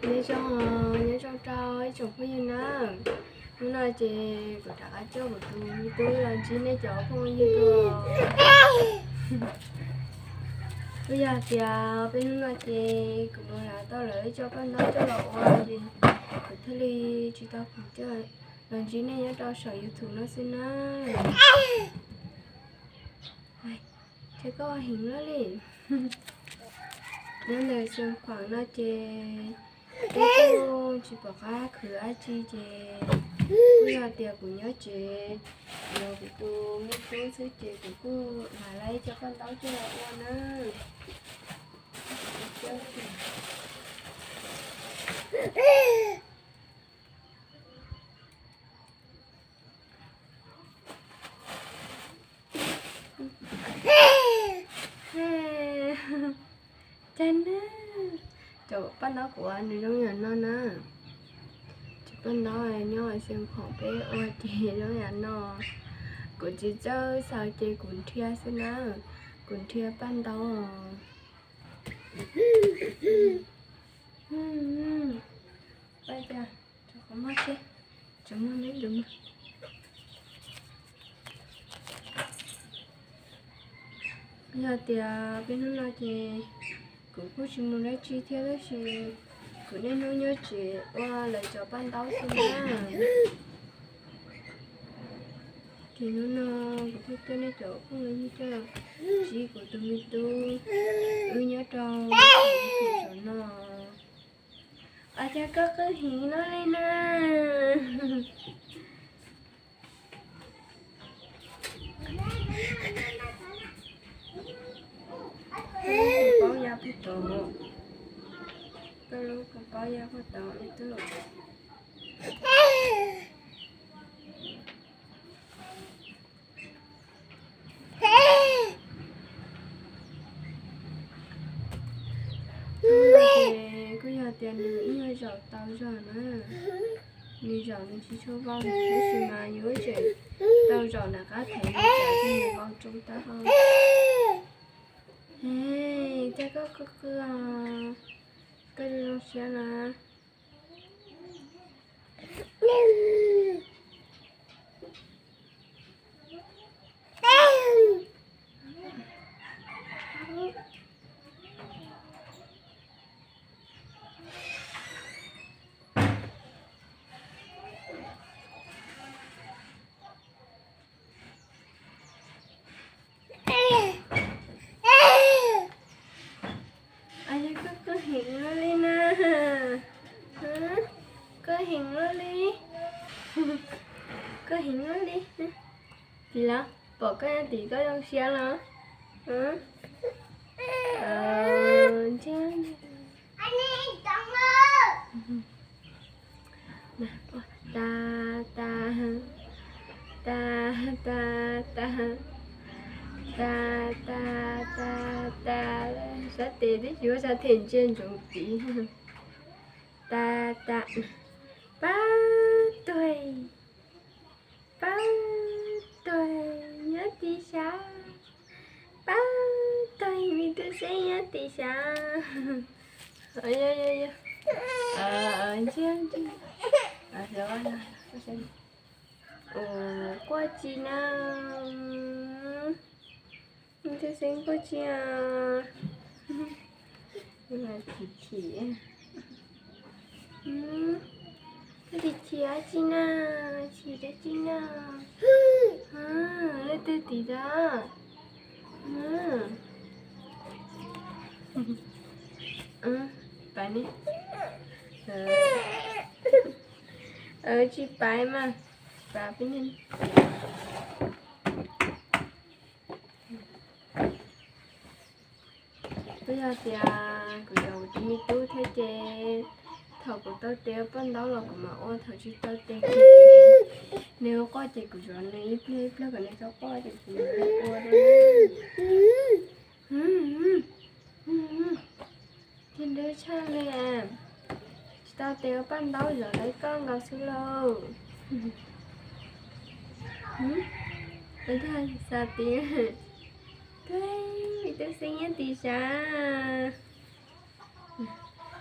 Nyob zoo, nyob zoo rau ib tsoom phooj ywg na. Hnub no ces kuv rov qab coj kuv tus me tub los ntsib nej cov phooj ywg dua. Kuj yog tias peb hnub no ces kuv mus hla tau lawv ib co paj ntaub coj los ua ces kuv thiaj li tsis tau khoom coj los ntsib nej nyob rau saum YouTube no xwb na. Ces koj heev lawm li. Nyob ntawm Xeev Khuam no ces peb kuj tsis pom qab khwv dab tsi ces kuj yog tias kuv nyob tsev, kuv tus me tub xwb ces kuv kuj hla lawv ib co paj ntaub coj los ua na. Cas na, cov paj ntaub kuv ua nws zoo yam no na. Cov paj ntaub nyob Xeev Khuam peb ua ces zoo yam no. Kuv tsis txawj xaws ces kuv nrhiav xwb na. Kuv nrhiav paj ntaub. Paj cas, qhov muag thiab, tsis muag neb tus muag. Yog tias peb hnub no ces kuv kuj tsis mus dab tsi thiab tab sis kuv niaj hnub nyob tsev ua lawv cov paj ntaub xwb na. Ces hnub no kuv thiaj coj nej cov phooj ywg coj los ntsib kuv tus me tub, wb nyob rau saum no. Ua cas koj qw heev luaj li na? Koj lub kua paub ya puag tod, koj lub kua paub ya puag tod me tub. Ces kuj yog tias nws ib nyuag zaum tau zog na, nws zaum nws tsis tshua vau tab sis mas yus tseem tau zaum nram qab theem nws tsam ces nws vau tsoo taub hau. Cas koj qw qw os, koj zoo zoo siab na. Ua cas koj qw heev luaj li na? Koj heev luaj li. Koj heev luaj li. Tim los pom koj nyob tim koj zoo siab los? Ntsia. Ta ta ta ta ta ta ta ta ta ta. Sab tes twb tsis muaj sab them ntsia ntsoov tid. Ta ta. Pab tuag, pab tuag nyob tim xyov, pab tuag me tub Xeeb nyob tim xyov. Ntsia, ntsia. Quaj tsi na? Me tub Xeeb quaj tsi os? Chim chim. Koj chim chim dab tsi na? Chim dab tsi na? Leej twg tim tod? Pab ne? Tsis pab mas, pab peb ne. Twb yog tias kuv cov me tub thiab ces thaum kuv tau tes ua paj ntaub los kuv mam ua, thaum tsis tau tes ces nws ua quaj ces kuv zov nws ib pliag ib pliag kom nws txhob quaj ces kuv mam ua dua. Thiab nrwb tshaj li, tsis tau tes ua paj ntaub zov lawv koj nkaus xwb lauj. Ua cas xav tias, me tub Xeeb nyob tim sav.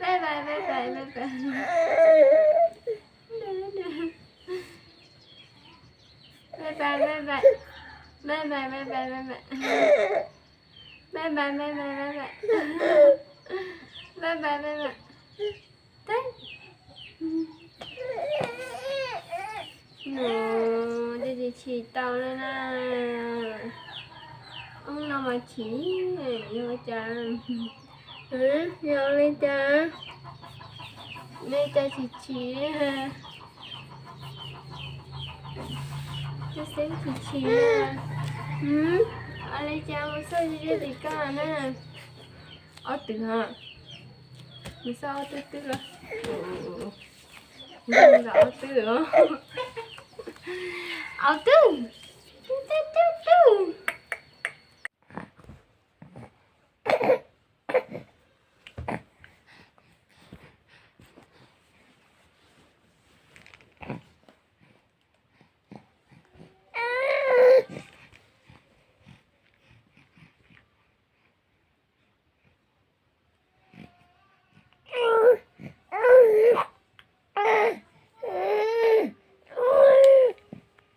Bye bye, bye bye, bye bye. Bye bye, bye bye. Bye bye, bye bye, bye bye. Bye bye, bye bye, bye bye. Bye bye, bye bye. Teb. Nws twb tsis chim tau li na. Ub no mas chim, yog ua cas? Yog ua li cas? Li cas tsis chim? Twb xeeb tsis chim na. Ua li cas mus xauj zeb tim koj na? Ob tug hos. Mus xauj ob tug twb los. Mus xauj ob tug. Ob tug.